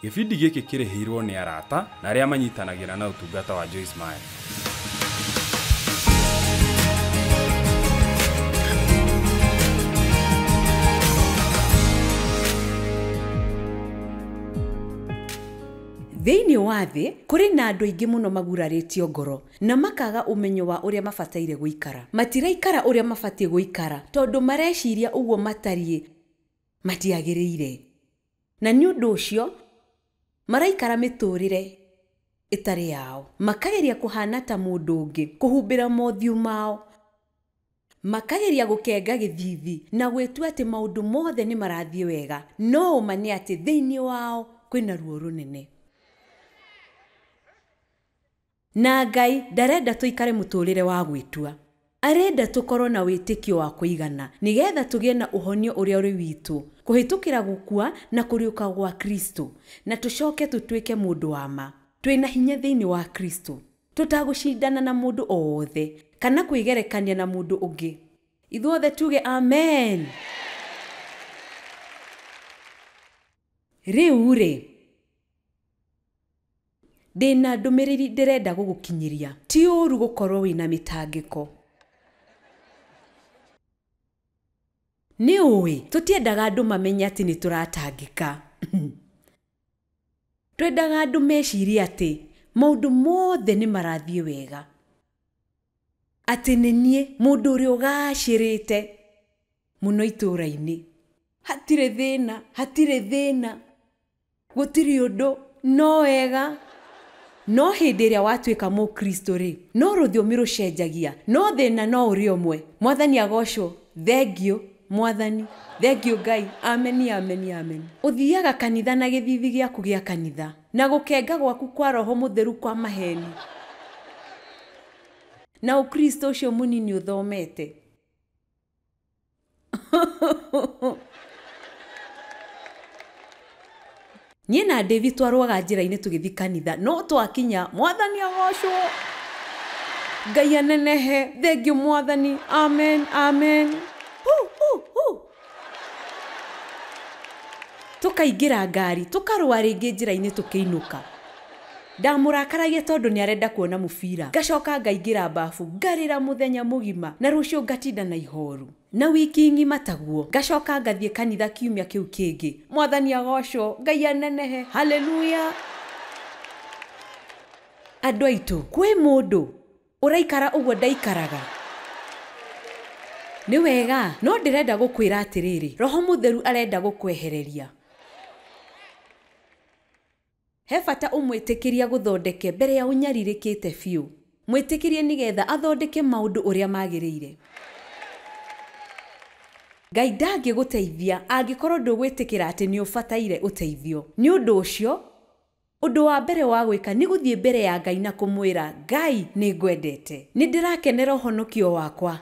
Gĩbindi gĩkĩ kĩrĩhĩirwo nĩ arata na arĩa manyitanagĩra na ũtungata wa Joyce Meyer. Thĩinĩ wa thĩ kũrĩ na andũ aingĩ mũno magurarĩtio ngoro na makaga ũmenyo wa ũrĩa mabataire gũikara. Matiraikara ũrĩa mabatiĩ gũikara tondũ mareciria ũguo matariĩ matiagĩrĩire. Na nĩ ũndũ ũcio maraikara mĩtũrĩre ĩtarĩ yao. Makageria kũhana ta mũndũ ũngĩ, kũhumbĩra mothiũ mao. Makageria gũkenga gĩthithi na gwĩtua atĩ maũndũ mothe nĩ marathiĩ wega. No ũma nĩ atĩ thĩinĩ wao kwĩna ruo rũnene. Na Ngai ndarenda tũikare mũtũrĩre wa gwĩtua. Arenda tũkorwo na wĩtĩkio wa kũigana nĩgetha tũgĩe na ũhonio ũrĩa ũrĩ witũ kũhĩtũkĩra gũkua na kũriũka gwa Kristo, na tũcoke tũtuĩke mũndũ wa ma. Twĩna hinya thĩinĩ wa Kristo, tũtagũcindana na mũndũ o wothe kana kwĩgerekania na mũndũ ũngĩ. Ithuothe tuge amen. Rĩu rĩ, ndĩna ndũmĩrĩri ndĩrenda gũgũkinyĩria. Ti ũũru gũkorwo wĩna mĩtangĩko. Nĩ ũĩ, tũtiendaga andũ mamenye atĩ nĩ tũratangĩka. Twendaga andũ mecirie atĩ maũndũ mothe nĩ marathiĩ wega. Atĩ nĩ niĩ mũndũ ũrĩa ũgacĩrĩte mũno itũũra-inĩ. Hatirĩ thĩna, hatirĩ thĩna, gũtirĩ ũndũ, no wega. No hĩndĩ ĩrĩa watuĩka mũkristo rĩ, no rũthiomi rũcenjagia, no thĩna no ũrĩ ũmwe. Mwathani agocwo, thengiũ Mwathani, thengiũ Ngai, ameni, ameni, ameni. Ũthiaga kanitha na gĩthithi gĩaku gĩa kanitha na gũkenga gwaku kwa roho mũtheru kwa maheni na ũkristo ũcio mũnini ũthomete. Niĩ na David twarũaga njĩra-inĩ tũgĩthiĩ kanitha, no twakinya, Mwathani agocwo, Ngai anenehe, thengiũ Mwathani, amen, amen. Tũkaingĩra ngari, tũkarũa rĩngĩ njĩra-inĩ tũkĩinũka. Ndamũrakaragia tondũ nĩ arenda kuona mũbira. Ngacoka ngaingĩra bafu, ngarĩra mũthenya mũgima, na rũciũ ngatinda na ihoru. Na wiki ng'ima taguo, ngacoka ngathiĩ kanitha kiumia kĩu kĩngĩ. Mwathani agocwo, Ngai anenehe, haleluya. Andũ aitũ, kwĩ mũndũ ũraikara ũguo ndaikaraga. Nĩ wega, no ndĩrenda gũkwĩra atĩrĩrĩ, Roho Mũtheru arenda gũkwehereria. He bata ũmwĩtĩkĩria gũthondeke mbere ya ũnyarirĩkĩte biũ. Mwĩtĩkĩrie nĩgetha athondeke maũndũ ũrĩa magĩrĩire. Ngai ndangĩgũteithia angĩkorwo ndũgwĩtĩkĩra atĩ nĩ ũbataire ũteithio. Nĩ ũndũ ũcio, ũndũ wa mbere wa gwĩka nĩ gũthiĩ mbere ya Ngai na kũmwĩra, Ngai nĩ ngwendete. Nĩ ndĩrakenera ũhonokio wakwa.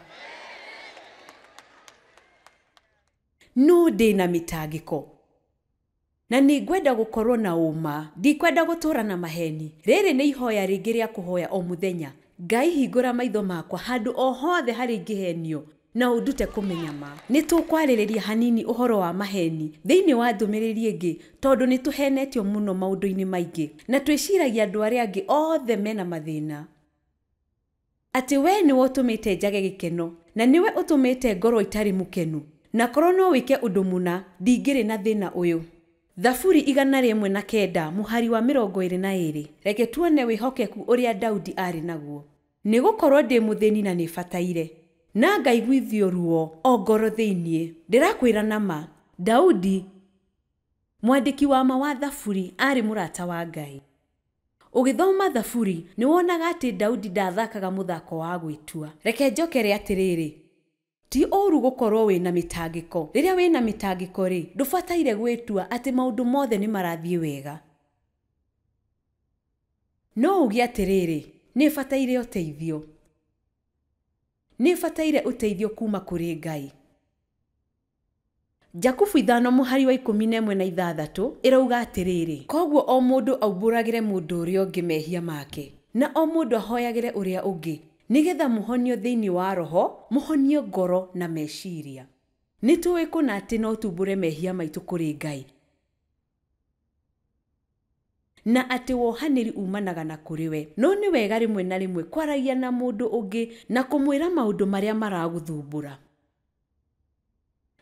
No ndĩna mĩtangĩko. Na nĩ ngwenda gũkorwo na ũma, ndikwenda gũtũũra na maheni. Rĩrĩ nĩ ihoya rĩngĩ rĩa kũhoya o mũthenya. Ngai hingũra maitho makwa handũ o hothe harĩa ingĩhenio na ũndute kũmenya ma. Nĩ tũkwarĩrĩria hanini ũhoro wa maheni thĩinĩ wa ndũmĩrĩri ĩngĩ tondũ nĩ tũhenetio mũno maũndũ-inĩ maingĩ na twĩciragia andũ arĩa angĩ othe mena mathĩna. Atĩ we nĩwe ũtũmĩte njage gĩkeno na nĩwe ũtũmĩte ngorwo itarĩ mũkenu. Na korwo no wĩke ũndũ mũna, ndingĩrĩ na thĩna ũyũ. Thaburi 109 mũhari wa 22. Reke tuone wĩhokeku ũrĩa Daudi arĩ naguo. Nĩ gũkorwo ndĩ mũthĩni na nĩ bataire, na ngaiguithio ruo o ngoro thĩinĩ. Ndĩrakwĩra na ma, Daudi mwandĩki wa ma wa Thaburi arĩ mũrata wa Ngai. Ũgĩthoma Thaburi nĩ wonaga atĩ Daudi ndathakaga mũthako wa gwĩtua. Reke njokere atĩrĩrĩ, ti ũũru gũkorwo wĩna mĩtangĩko. Rĩrĩa wĩna mĩtangĩko rĩ, ndũbataire gwĩtua atĩ maũndũ mothe nĩ marathiĩ wega. No uge atĩrĩrĩ, nĩ bataire ũteithio. Nĩ bataire ũteithio kuma kũrĩ Ngai. Jakubu 5 mũhari wa 11 na 6 ĩrauga atĩrĩrĩ, koguo o mũndũ aumbũragĩre mũndũ ũrĩa ũngĩ mehia make, na o mũndũ ahoyagĩre ũrĩa ũngĩ, nĩgetha mũhonio thĩinĩ wa roho, mũhonio ngoro na meciria. Nĩ tũĩ kũna atĩ no tumbũre mehia maitũ kũrĩ Ngai. na atĩ wohanĩri umanaga na kũrĩ we. No nĩ wega rĩmwe na rĩmwe kwaragia na mũndũ ũngĩ na kũmwĩra maũndũ marĩa maragũthumbũra.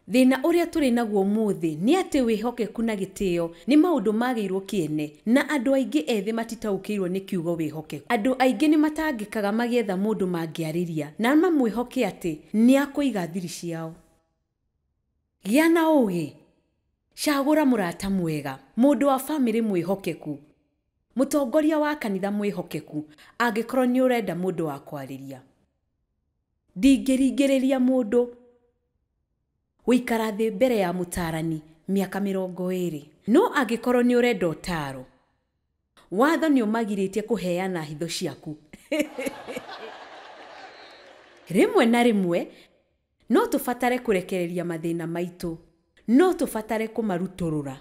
Thĩna ũrĩa tũrĩ naguo ũmũthĩ nĩ atĩ wĩhokeku na gĩtĩo nĩ maũndũ magĩirwo kĩene, na andũ aingĩ ethĩ matitaũkĩirwo nĩ kiugo wĩhokeku. Andũ aingĩ nĩ matangĩkaga magĩetha mũndũ mangĩarĩria na mamwĩhoke atĩ nĩ akũiga thiri ciao. Gĩa na ũũgĩ, cagũra mũrata mwega, mũndũ wa bamĩrĩ mwĩhokeku, mũtongoria wa kanitha mwĩhokeku, angĩkorwo nĩ ũrenda mũndũ wa kwarĩria. Ndingĩringĩrĩria mũndũ gũikara thĩ mbere ya mũtaarani mĩaka 20. No angĩkorwo nĩ ũrenda ũtaaro, watho nĩ ũmagirĩtie kũheana hitho ciaku. Rĩmwe na rĩmwe no tũbatare kũrekereria mathĩna maitũ, no tũbatare kũmarutũrũra.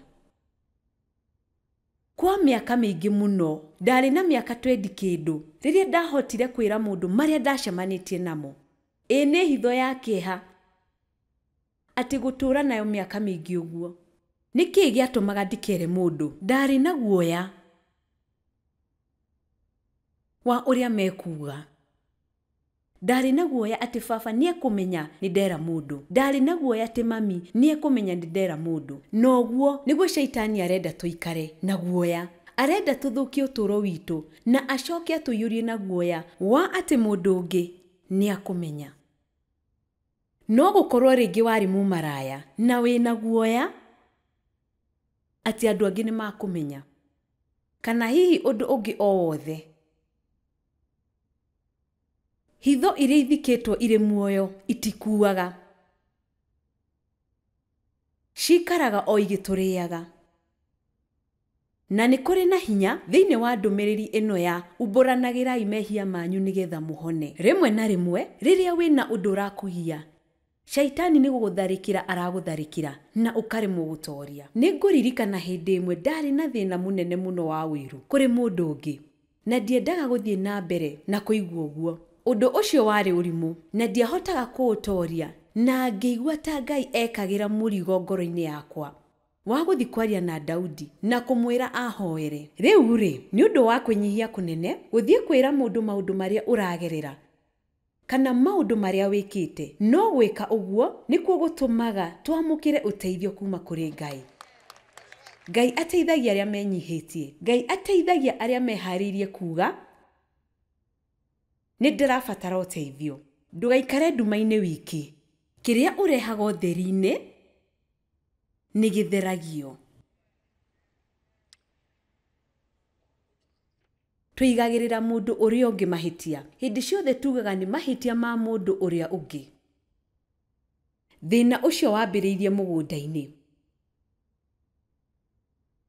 Kwa mĩaka mĩingĩ mũno, ndarĩ na mĩaka 20 kĩndũ, rĩrĩa ndahotire kwĩra mũndũ marĩa ndacemanĩtie namo. Ĩ nĩ hitho ya kĩeha atĩ gũtũũra nayo mĩaka mĩingĩ ũguo. Nĩ kĩĩ gĩatũmaga ndikere mũndũ? Ndarĩ na guoya wa ũrĩa mekuuga. Ndarĩ na guoya atĩ baba nĩekũmenya nĩ ndera mũndũ. Ndarĩ na guoya atĩ mami nĩekũmenya nĩ ndera mũndũ. Na ũguo nĩguo caitani arenda tũikare na guoya. Arenda tũthũkie ũtũũro witũ na acoke atũiyũrie na guoya wa atĩ mũndũ ũngĩ nĩakũmenya. No gũkorwo rĩngĩ warĩ mũmaraya na wĩna guoya atĩ andũ angĩ nĩmakũmenya, kana hihi ũndũ ũngĩ o wothe. Hitho iria ithikĩtwo irĩ muoyo itikuaga, cikaraga o igĩtũrĩaga. Na nĩ kũrĩ na hinya thĩinĩ wa ndũmĩrĩri ĩno ya umbũranagĩrai mehia manyu nĩgetha mũhone. Rĩmwe na rĩmwe rĩrĩa wĩna ũndũ ũrakũgia, caitani nĩ gũgũtharĩkĩra aragũtharĩkĩra na ũkaremwo gũtoria. Nĩ ngũririkana hĩndĩ ĩmwe ndarĩ na thĩna mũnene mũno wa ũiru kũrĩ mũndũ ũngĩ, na ndiendaga gũthiĩ na mbere na kũigua ũguo. Ũndũ ũcio warĩ ũrimũ na ndiahotaga kũũtoria, na ngĩigua ta Ngai ekagĩra mũrigo ngoro-inĩ yakwa wa gũthiĩ kwaria na Daudi na kũmwĩra ahoere. Rĩu rĩ, nĩ ũndũ wa kwĩnyihia kũnene gũthiĩ kwĩra mũndũ maũndũ marĩa ũragerera kana maũndũ marĩa wĩkĩte, no gwĩka ũguo nĩkuo gũtũmaga twamũkĩre ũteithio kuma kũrĩ Ngai. Ngai ateithagia arĩa menyihĩtie. Ngai ateithagia arĩa meharĩirie kuuga nĩ ndĩrabatara ũteithio. Ndũgaikare nduma-inĩ wiki. Kĩrĩa ũrehaga ũtheri-inĩ nĩ gĩtheragio. Tũigagĩrĩra mũndũ ũrĩa ũngĩ mahĩtia. Hĩndĩ ciothe tugaga nĩ mahĩtia ma mũndũ ũrĩa ũngĩ. Thĩna ũcio wambĩrĩirie mũgũnda-inĩ.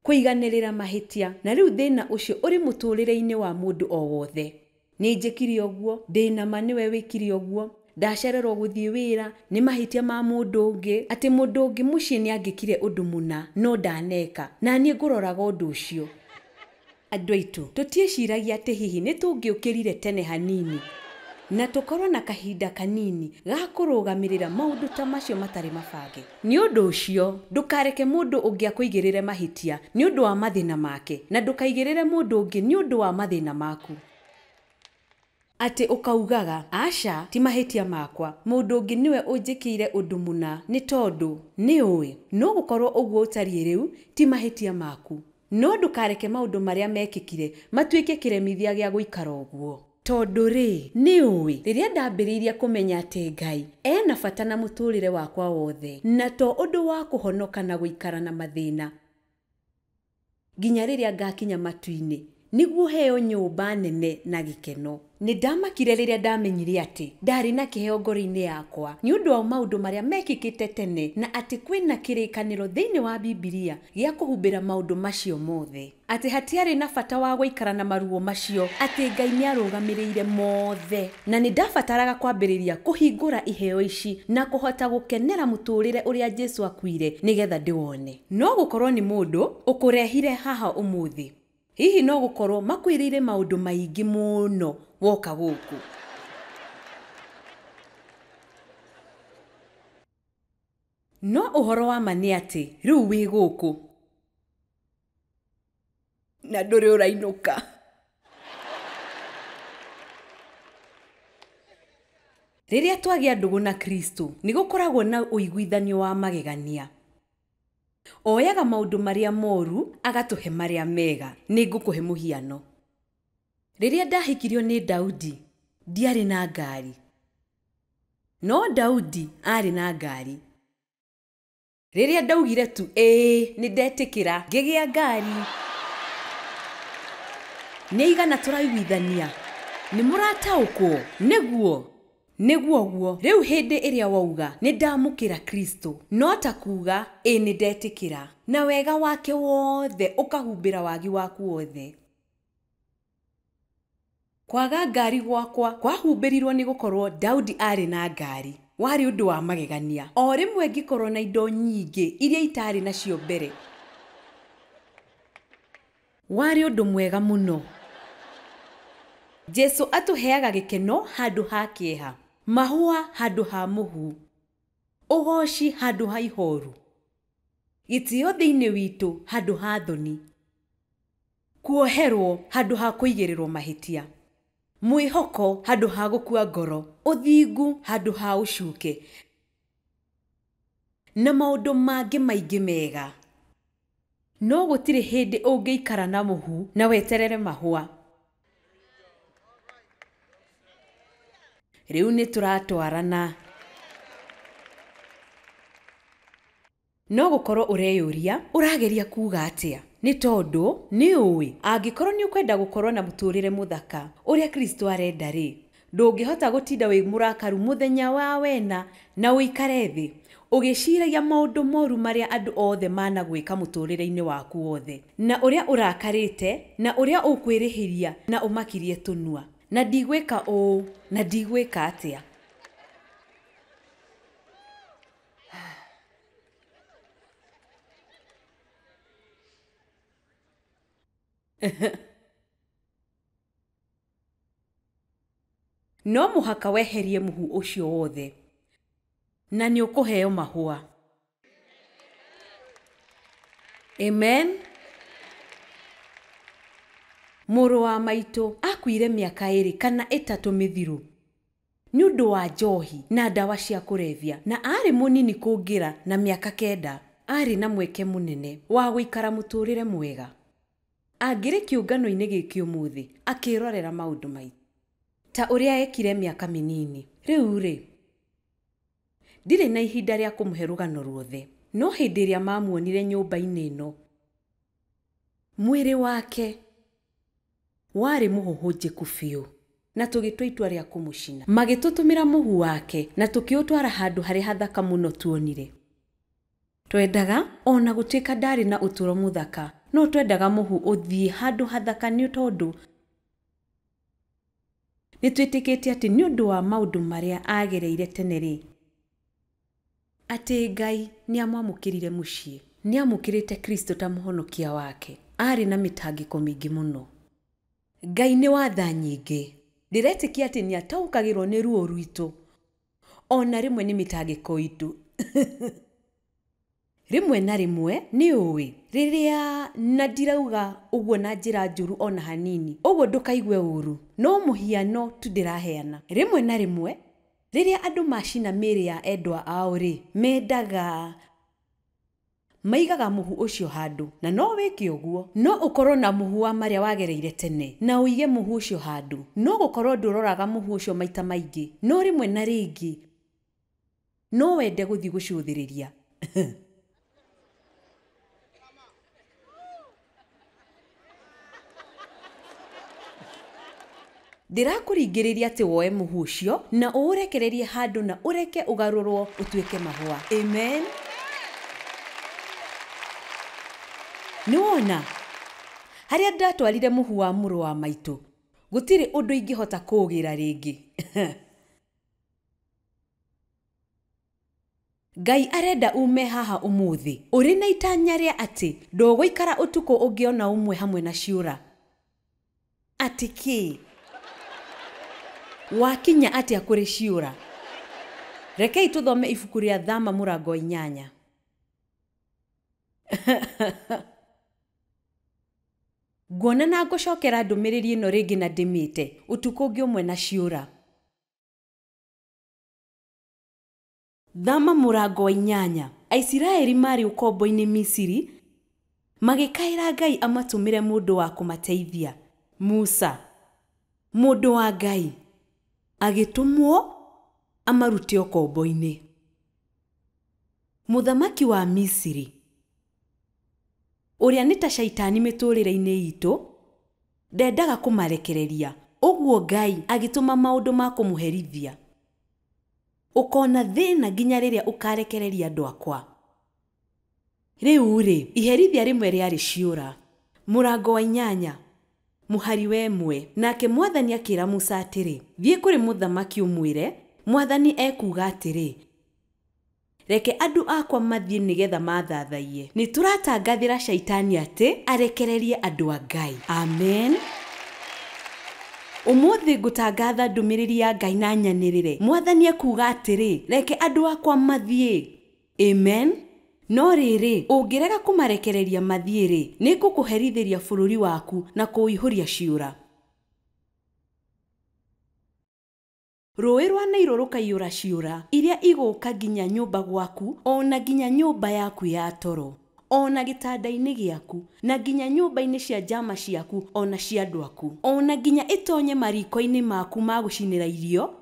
Kũiganĩrĩra mahĩtia, na rĩu thĩna ũcio ũrĩ mũtũũrĩre-inĩ wa mũndũ o wothe. Nĩ njĩkire ũguo, ndĩna ma nĩwe wĩkire ũguo, ndacererwo gũthiĩ wĩra nĩ mahĩtia ma mũndũ ũngĩ, atĩ mũndũ ũngĩ mũciĩ nĩ angĩkire ũndũ mũna no ndaneka, na niĩ ngũroraga ũndũ ũcio. Andũ aitũ, tũtiĩciragia atĩ hihi nĩ tũngĩũkĩrire tene hanini na tũkorwo na kahinda kanini ga kũrũgamĩrĩra maũndũ ta macio matarĩ mabange. Nĩ ũndũ ũcio, ndũkareke mũndũ ũngĩ akũigĩrĩre mahĩtia nĩ ũndũ wa mathĩna make, na ndũkaigĩrĩre mũndũ ũngĩ nĩ ũndũ wa mathĩna maku. Atĩ ũkaugaga, aca, ti mahĩtia makwa, mũndũ ũngĩ nĩwe ũnjĩkĩire ũndũ mũna nĩ tondũ nĩ ũĩ. No gũkorwo ũguo ũtariĩ rĩu ti mahĩtia maku. No ndũkareke maũndũ marĩa mekĩkire matuĩke kĩremithia gĩa gũikara ũguo. Tondũ rĩ, nĩ ũĩ, rĩrĩa ndambĩrĩirie kũmenya atĩ Ngai ena bata na mũtũũrĩre wakwa wothe, na to ũndũ wa kũhonoka na gũikara na mathĩna nginya rĩrĩa ngakinya matu-inĩ nĩguo heo nyũmba nene na gĩkeno. Nĩ ndamakire rĩrĩa ndamenyire atĩ ndarĩ na kĩheo ngoro-inĩ yakwa nĩ ũndũ wa maũndũ marĩa mekĩkĩte tene, na atĩ kwĩna kĩrĩkanĩro thĩinĩ wa Bibilia gĩa kũhumbĩra maũndũ macio mothe, atĩ hatiarĩ na bata wa gũikara na maruo macio, atĩ Ngai nĩarũgamĩrĩire mothe. Na nĩ ndabataraga kwambĩrĩria kũhingũra iheo ici na kũhota gũkenera mũtũũrĩre ũrĩa Jesũ akuire nĩgetha ndĩwone. No gũkorwo nĩ mũndũ ũkũrehire haha ũmũthĩ. Hihi no gũkorwo makwĩrĩire maũndũ maingĩ mũno woka gũkũ. No ũhoro wa ma nĩ atĩ rĩu wĩ gũkũ. Na ndũrĩ ũrainũka. Rĩrĩa twagĩa ndũgũ na Kristo, nĩ gũkoragwo na ũiguithanio wa magegania. Oyaga maũndũ marĩa moru, agatũhe marĩa mega. Nĩ ngũkũhe mũhiano. Rĩrĩa ndahikirio nĩ Daudi, ndiarĩ na ngari. No Daudi arĩ na ngari. Rĩrĩa ndaugire tu ĩĩ nĩ ndetĩkĩra, ngĩgĩa ngari. Nĩ igana tũraiguithania. Nĩ mũrataũkwo? Nĩguo. Nĩguo guo. Rĩu hĩndĩ ĩrĩa wauga nĩ ndamũkĩra Kristo, no ta kuga ĩ nĩ ndetĩkĩra, na wega wake wothe ũkahumbĩra wagi waku wothe. Kwaga ngari gwakwa kwahumbĩrirwo nĩ gũkorwo Daudi arĩ na ngari. Warĩ ũndũ wa magegania. O rĩmwe ngĩkorwo na indo nyingĩ iria itarĩ nacio mbere. Warĩ ũndũ mwega mũno. Jesu atũheaga gĩkeno handũ ha kĩeha, mahũa handũ ha mũhu, ũgoci handũ ha ihoru, gĩtĩo thĩinĩ witũ handũ ha thoni, kuoherwo handũ ha kũigĩrĩrwo mahĩtia, mwĩhoko handũ ha gũkua ngoro, ũthingu handũ ha ũcuke, na maũndũ mangĩ maingĩ mega. No gũtirĩ hĩndĩ ũngĩikara na mũhu na weterere mahũa. Rĩu nĩ tũratwarana. No gũkorwo ũreyũria ũrageria kuuga atĩa? Nĩ tondũ nĩ ũĩ angĩkorwo nĩ ũkwenda gũkorwo na mũtũrĩre mũthaka ũrĩa Kristo arenda rĩ, ndũngĩhota gũtinda wĩ mũrakaru mũthenya wa wena na ũikare thĩ ũgĩciragia maũndũ moru marĩa andũ othe managwĩka mũtũrĩre-inĩ waku wothe, na ũrĩa ũrakarĩte, na ũrĩa ũkwĩrĩhĩria, na ũmakirie tũnua, na ndigwĩka ũũ, na ndigwĩka atĩa. No mũhaka weherie mũhu ũcio wothe, na nĩ ũkũheo mahũa. Amen. Mũrũ wa maitũ akuire mĩaka 2 kana 3 mĩthiru nĩ ũndũ wa njohi na ndawa cia kũrebia, na arĩ mũnini kũngĩra na mĩaka 9. Arĩ na mweke mũnene wa gũikara mũtũrĩre mwega. Angĩrĩ kĩũngano-inĩ gĩkĩ ũmũthĩ akĩrorera maũndũ maitũ ta ũrĩa ekire mĩaka mĩnini. Rĩu rĩ, ndirĩ na ihinda rĩa kũmũhe rũgano ruothe, no hĩndĩ ĩrĩa mamuonire nyũmba-inĩ ĩno, mwĩrĩ wake warĩ mũhũhũnjĩku biũ, na tũgĩtua itua rĩa kũmũcina. Magĩtũtũmĩra mũhu wake na tũkĩũtwara handũ harĩa hathaka mũno tuonire. Twendaga ona gũtuĩka ndarĩ na ũtũũro mũthaka, no twendaga mũhu ũthiĩ handũ hathaka nĩ tondũ nĩ twĩtĩkĩtie atĩ nĩ ũndũ wa maũndũ marĩa agereire tene rĩ, atĩ Ngai nĩ amwamũkĩrire mũciĩ, nĩ amũkĩrĩte Kristo ta mũhonokia wake. Arĩ na mĩtangĩko mĩingĩ mũno. Ngai nĩ wa tha nyingĩ. Ndĩretĩkia atĩ nĩ ataũkagĩrwo nĩ ruo rwitũ, ona rĩmwe nĩ mĩtangĩko itũ. Rĩmwe na rĩmwe nĩ ũĩ rĩrĩa, na ndirauga ũguo na njĩra njũru ona hanini, ũguo ndũkaigue ũru, no mũhiano tu ndĩraheana. Rĩmwe na rĩmwe rĩrĩa andũ macina mĩĩrĩ ya endwa ao rĩ, mendaga maigaga mũhu ũcio handũ, na no wĩke ũguo. No ũkorwo na mũhu wa marĩa wagereire tene na ũige mũhu ũcio handũ. No gũkorwo ndũroraga mũhu ũcio maita maingĩ, no rĩmwe na rĩngĩ no wende gũthiĩ gũcũthĩrĩria. Ndĩrakũringĩrĩria atĩ woe mũhu ũcio na ũũrekererie handũ na ũreke ũgarũrwo ũtuĩke mahũa. Amen. Nĩ wona harĩa ndatwarire mũhu wa mũrũ wa maitũ, gũtirĩ ũndũ ingĩhota kũũgĩra rĩngĩ. Ngai arenda ume haha ũmũthĩ ũrĩ na itanya rĩa atĩ ndũgũikara ũtukũ ũngĩona ũmwe hamwe na ciũra. Atĩ kĩ? Wakinya atĩa kũrĩ ciũra? Rekei tũthome ibuku rĩa Thama mũrango 8. Nguona na ngũcokera ndũmĩrĩri ĩno rĩngĩ na ndĩmĩte ũtukũ ũngĩ ũmwe na ciũra. Thama mũrango wa 8. Aisiraeli marĩ ũkombo-inĩ Misiri, magĩkaĩra Ngai amatũmĩre mũndũ wa kũmateithia. Musa, mũndũ wa Ngai, agĩtũmwo amarute ũkombo-inĩ. Mũthamaki wa Misiri, ũrĩa nĩ ta caitani mĩtũrĩre-inĩ itũ, ndendaga kũmarekereria. Ũguo Ngai agĩtũma maũndũ ma kũmũherithia. Ũkona thĩna nginya rĩrĩa ũkarekereria andũ akwa. Rĩu rĩ, iherithia rĩmwe rĩarĩ ciũra. Mũrango wa 8 mũhari wa 1. Nake Mwathani akĩra Musa atĩrĩ, thiĩ kũrĩ mũthamaki ũmwĩre, Mwathani ekuuga atĩrĩ, reke andũ akwa mathiĩ nĩgetha mathathaiye. Nĩ tũratangathĩra caitani atĩ arekererie andũ a Ngai. Amen. Ũmũthĩ ngũtangatha ndũmĩrĩri ya Ngai na nyanĩrĩre. Mwathani ekuuga atĩrĩ, reke andũ akwa mathiĩ. Amen. No rĩrĩ, ũngĩrega kũmarekereria mathiĩ rĩ, nĩngũkũherithĩria bũrũri waku na kũũihũria ciũra. Rũĩ rwa Nailo rũkaiyũra ciũra iria igũũka nginya nyũmba gwaku, ona nginya nyũmba yaku ya toro, ona gĩtanda-inĩ gĩaku, na nginya nyũmba-inĩ cia njama ciaku, ona cia andũ aku, ona nginya ĩtonye mariko-inĩ maku ma gũcinĩra irio,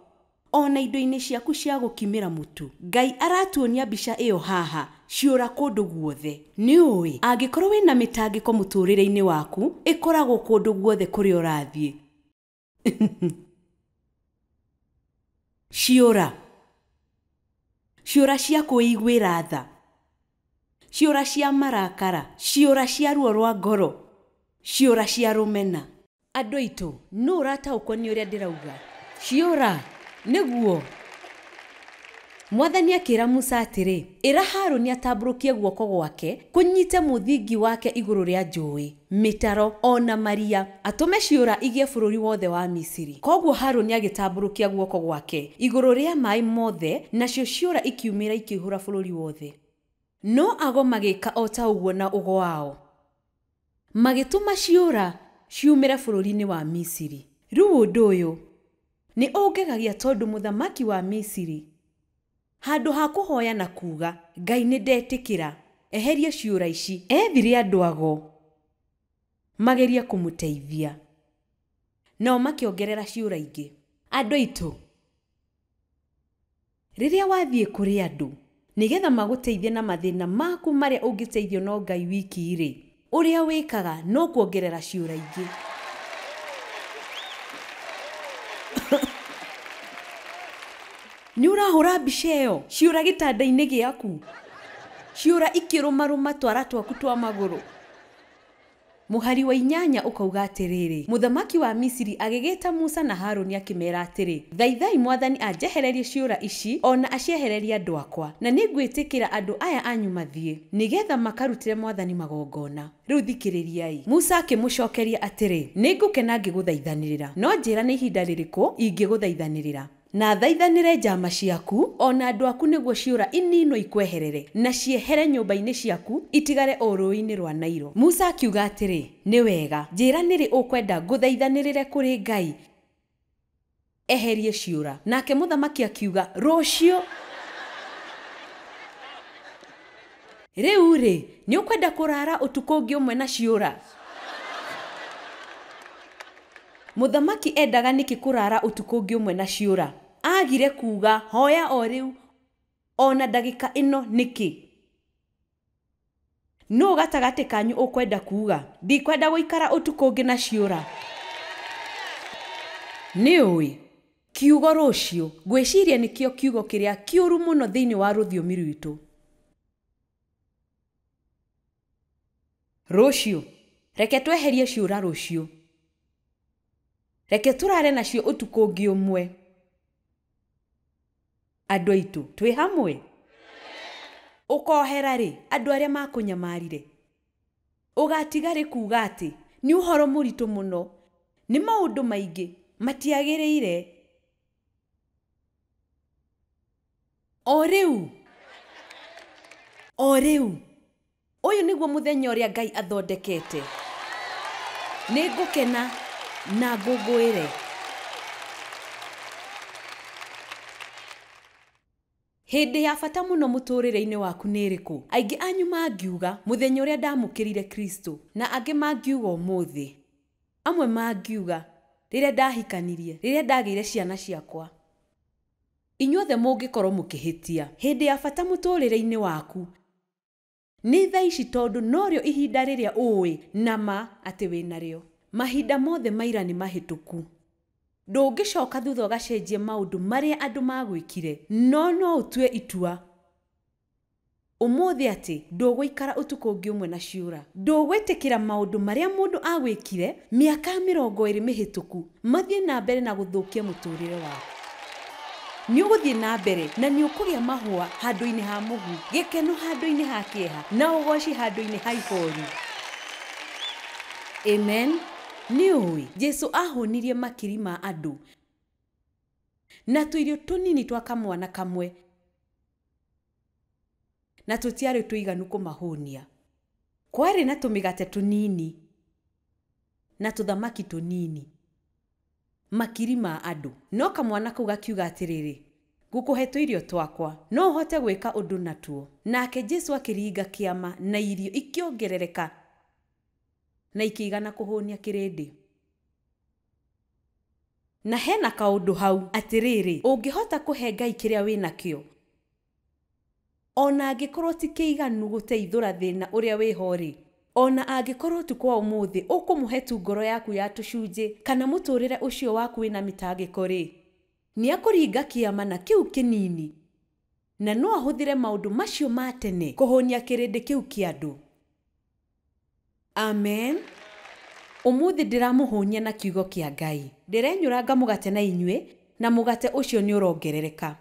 ona indo-inĩ ciaku cia gũkimĩra mũtu. Ngai aratuonia mbica ĩyo haha, ciũra kũndũ guothe. Nĩ ũĩ, angĩkorwo wĩna mĩtangĩko mũtũrĩre-inĩ waku, ĩkoragwo kũndũ guothe kũrĩa ũrathiĩ. Ciũra. Ciũra cia kwĩiguĩra tha. Ciũra cia marakara. Ciũra cia ruo rwa ngoro. Ciũra cia rũmena. Andũ aitũ, nũ ũrataũkwo nĩ ũrĩa ndĩrauga? Ciũra, nĩguo. Mwathani akĩra Musa atĩrĩ, ĩra Harũni atambũrũkie guoko gwake kũnyite mũthingi wake igũrũ rĩa njũĩ, mĩtaro ona maria, atũme ciũra igĩe bũrũri wothe wa Misiri. Koguo Harũni agĩtambũrũkia guoko gwake igũrũ rĩa maĩ mothe, nacio ciũra ikiumĩra ikĩihũra bũrũri wothe. No ago magĩka o ta ũguo na ũgo wao, magĩtũma ciũra ciumĩre bũrũri-inĩ wa Misiri. Rĩu ũndũ ũyũ nĩ ũngegagia tondũ mũthamaki wa Misiri, handũ ha kũhoya na kuuga Ngai nĩ ndetĩkĩra eherie ciũra ici, ethire andũ ago magerie kũmũteithia, nao makĩongerera ciũra ingĩ. Andũ aitũ, rĩrĩa wathiĩ kũrĩ andũ nĩgetha magũteithie na mathĩna maku marĩa ũngĩteithio no Ngai wiki rĩ, ũrĩa wĩkaga no kuongerera ciũra ingĩ. Nĩ ũrahũra mbica ĩyo, ciũra gĩtanda-inĩ gĩaku, ciũra ikĩrũmarũma twara twaku twa magũrũ. Mũhari wa 8 ũkauga atĩrĩrĩ, mũthamaki wa Misiri agĩgĩta Musa na Harũni akĩmera atĩrĩ, thaithai Mwathani anjehererie ciũra ici ona aciehererie andũ akwa, na nĩngwĩtĩkĩra andũ aya anyu mathiĩ nĩgetha makarutĩre Mwathani magongona. Rĩu thikĩrĩriai. Musa akĩmũcokeria atĩrĩ, nĩngũkena ngĩgũthaithanĩrĩra, no njĩra nĩ ihinda rĩrĩkũ ingĩgũthaithanĩrĩra, na thaithanĩre njama ciaku ona andũ aku nĩguo ciũra ininwo ikweherere na ciehere nyũmba-inĩ ciaku itigare o rũĩ-inĩ rwa Nailo. Musa akiuga atĩrĩ, nĩ wega, njĩra nĩrĩ ũkwenda ngũthaithanĩrĩre kũrĩ Ngai eherie ciũra. Nake mũthamaki akiuga, rũciũ. Rĩu rĩ, nĩ ũkwenda kũrara ũtukũ ũngĩ ũmwe na ciũra? Mũthamaki endaga nĩkĩ kũrara ũtukũ ũngĩ ũmwe na ciũra? Agire kuuga hoya o rĩu ona ndagĩka ĩno nĩkĩ? Nũ gatagatĩ kanyu ũkwenda kuuga ndikwenda gũikara ũtukũ ũngĩ na ciũra? Nĩ ũĩ kiugo rũciũ ngwĩciria nĩkĩo kiugo kĩrĩa kĩũru mũno thĩinĩ wa rũthiomi rwitũ. Rũciũ, reke tweherie ciũra rũciũ. Reke tũrare nacio ũtukũ ũngĩ ũmwe. Andũ aitũ, twĩ hamwe? Ũkohera rĩ andũ arĩa makũnyamarire? Ũgatiga rĩ kuuga atĩ nĩ ũhoro mũritũ mũno, nĩ maũndũ maingĩ matiagĩrĩire? O rĩu, o rĩu, ũyũ nĩguo mũthenya ũrĩa Ngai athondekete. Nĩ ngũkena na ngũngũĩre. Hĩndĩ ya bata mũno mũtũrĩre-inĩ waku nĩ ĩrĩkũ? Aingĩ anyu mangiuga mũthenya ũrĩa ndamũkĩrire Kristo, na angĩ mangiuga ũmũthĩ. Amwe mangiuga rĩrĩa ndahikanirie, rĩrĩa ndagĩire ciana ciakwa. Inyuothe mũngĩkorwo mũkĩhĩtia. Hĩndĩ ya bata mũtũrĩre-inĩ waku nĩ thaa ici, tondũ norĩo ihinda rĩrĩa ũĩ na ma atĩ wĩnarĩo. Mahinda mothe maira nĩ mahĩtũku. Ndũngĩcoka thutha ũgacenjie maũndũ marĩa andũ magwĩkire, no no ũtue itua ũmũthĩ atĩ ndũgũikara ũtukũ ũngĩ ũmwe na ciũra. Ndũgwĩtĩkĩra maũndũ marĩa mũndũ agwĩkire mĩaka 20 mĩhĩtũku mathiĩ na mbere na gũthũkia mũtũrĩre waku. Nĩ ũgũthiĩ na mbere na nĩ ũkũgĩa mahũa handũ-inĩ ha mũhu, gĩkeno handũ-inĩ ha kĩeha, na ũgoci handũ-inĩ ha ihoru. Amen. Nĩ ũĩ Jesu ahũnirie makiri ma andũ na tũirio tũnini twa kamwana kamwe, na tũtiarĩ tũiganu kũmahũnia. Kwarĩ na tũmĩgate tũnini na tũthamaki tũnini, makiri ma andũ. No kamwana kau gakiuga atĩrĩrĩ, ngũkũhe tũirio twakwa, no ũhote gwĩka ũndũ natuo. Nake Jesu akĩringa kĩama na irio ikĩongerereka na ikĩigana kũhũnia kĩrĩndĩ. Na hena kaũndũ hau atĩrĩrĩ, ũngĩhota kũhe Ngai kĩrĩa wĩnakĩo, ona angĩkorwo ti kĩiganu gũteithũra thĩna ũrĩa wĩho-rĩ, ona angĩkorwo ũtukũ wa ũmũthĩ ũkũmũhe tu ngoro yaku ya tũcunjĩ kana mũtũrĩre ũcio waku wĩna mĩtangĩko-rĩ, nĩakũringa kĩama na kĩu kĩnini, na no ahũthĩre maũndũ macio ma tene kũhũnia kĩrĩndĩ kĩu kĩa andũ. Amen. Ũmũthĩ ndĩramũhũnia na kiugo kĩa Ngai. Ndĩrenyũranga mũgate na inyuĩ, na mũgate ũcio nĩ ũrongerereka.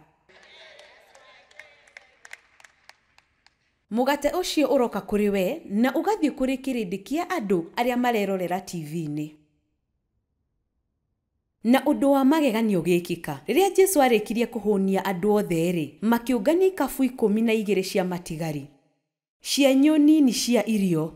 Mũgate ũcio ũroka kũrĩ we na ũgathiĩ kũrĩ kĩrĩndĩ kĩa andũ arĩa marerorera TV-inĩ. Na ũndũ wa mageganio ũgĩkĩka. Rĩrĩa Jesu arĩkirie kũhũnia andũ othe-rĩ, makĩũngania ikabu 12 cia matigari, cienyũ nini cia irio.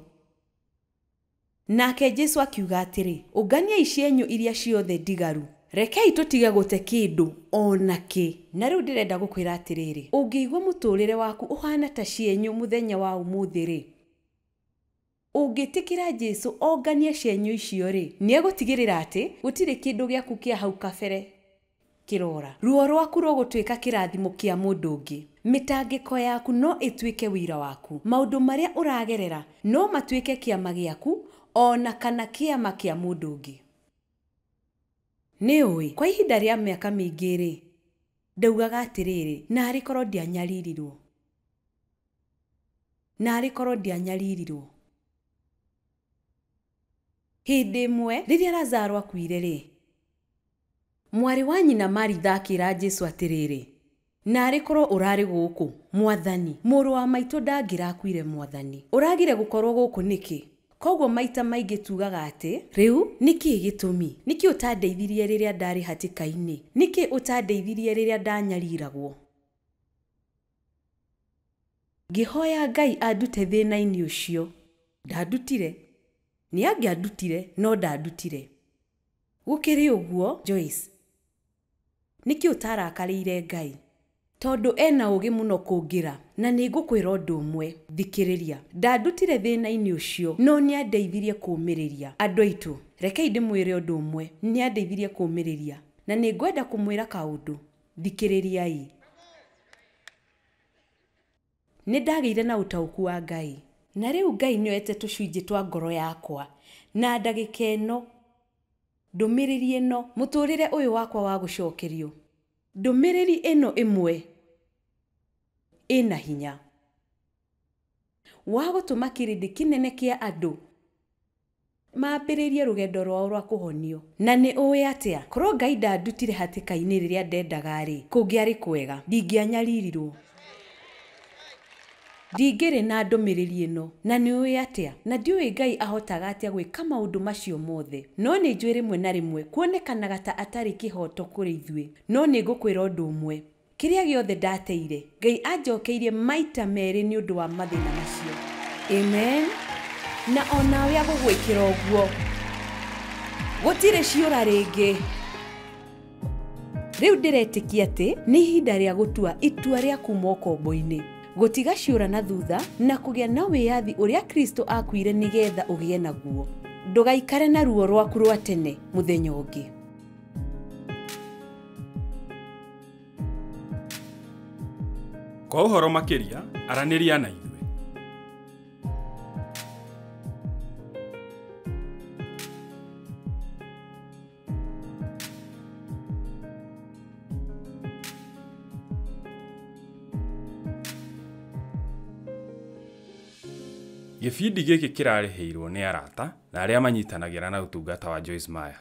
Nake Jesu akiuga atĩrĩ, ũnganiai cienyũ iria ciothe ndigaru, rekei tũtige gũte kĩndũ ona kĩ. Na rĩu ndĩrenda gũkwĩra atĩrĩrĩ, ũngĩigua mũtũrĩre waku ũhana ta cienyũ mũthenya wa ũmũthĩ-rĩ, ũngĩtĩkĩra Jesu onganie cienyũ icio-rĩ, nĩegũtigĩrĩra atĩ gũtirĩ kĩndũ gĩaku kĩa hau kabere kĩrora. Ruo rwaku rũgũtuĩka kĩrathimo kĩa mũndũ ũngĩ. Mĩtangĩko yaku no ĩtuĩke wĩra waku. Maũndũ marĩa ũragerera no matuĩke kĩama gĩaku ona kana kĩama kĩa mũndũ ũngĩ. Nĩ ũĩ, kwa ihinda rĩa mĩaka mĩingĩ-rĩ, ndaugaga atĩrĩrĩ, narĩ korwo ndianyaririrwo, narĩ korwo ndianyaririrwo. Hĩndĩ ĩmwe rĩrĩa Lazaro akuire-rĩ, mwarĩ wa nyina Maritha akĩra Jesu atĩrĩrĩ, narĩ korwo ũrarĩ gũkũ, Mwathani, mũrũ wa maitũ ndangĩrakuire. Mwathani, ũragire gũkorwo gũkũ nĩkĩ? Koguo maita maingĩ tugaga atĩ rĩu nĩkĩ gĩtũmi, nĩkĩ ũtandeithirie rĩrĩa ndarĩ hatĩka-inĩ, nĩkĩ ũtandeithirie rĩrĩa ndanyariragwo. Ngĩhoya Ngai andute thĩna-inĩ ũcio, ndandutire. Nĩ angĩandutire, no ndandutire. Gũkĩrĩ ũguo, Joyce, nĩkĩ ũtarakarĩire Ngai? Tondũ ena ũũgĩ mũno kũngĩra, na nĩ ngũkwĩra ũndũ ũmwe, thikĩrĩria. Ndandutire thĩna-inĩ ũcio, no nĩandeithirie kũũmĩrĩria. Andũ aitũ, rekei ndĩmwĩre ũndũ ũmwe, nĩandeithirie kũũmĩrĩria, na nĩ ngwenda kũmwĩra kaũndũ. Thikĩrĩriai. Nĩ ndagĩire na ũtaũku wa Ngai, na rĩu Ngai nĩoete tũcunjĩ twa ngoro yakwa, na ndagĩka ĩno, ndũmĩrĩri ĩno, mũtũrĩre ũyũ wakwa wa gũcokerio, ndũmĩrĩri ĩno ĩmwe ĩna hinya wa gũtũma kĩrĩndĩ kĩnene kĩa andũ mambĩrĩrie rũgendo rwao rwa kũhonio. Na nĩ ũĩ atĩa, korwo Ngai ndandutire hatĩka-inĩ rĩrĩa ndendaga-rĩ, kũngĩarĩ kwega, ndingĩanyaririrwo, ndingĩrĩ na ndũmĩrĩri ĩno. Na nĩ ũĩ atĩa, na ndiũĩ Ngai ahotaga atĩa gwĩka maũndũ macio mothe, no nĩ njũĩ rĩmwe na rĩmwe kuonekanaga ta atarĩ kĩhoto kũrĩ ithuĩ. No nĩ ngũkwĩra ũndũ ũmwe, kĩrĩa gĩothe ndateire, Ngai anjokeirie maita merĩ nĩ ũndũ wa mathĩna macio. Amen. Na onawe agũgwĩkĩra ũguo. Gũtirĩ ciũra rĩngĩ. Rĩu ndĩretĩkia atĩ nĩ ihinda rĩa gũtua itua rĩa kuuma ũkombo-inĩ, gũtiga ciũra na thutha na kũgĩa na wĩyathi ũrĩa Kristo akuire nĩgetha ũgĩe naguo. Ndũgaikare na ruo rwaku rwa tene mũthenya ũngĩ. Kwa ũhoro makĩria, aranĩria na ithuĩ. Gĩbindi gĩkĩ kĩrarĩhĩirwo nĩ arata na arĩa manyitanagĩra na ũtungata wa Joyce Meyer.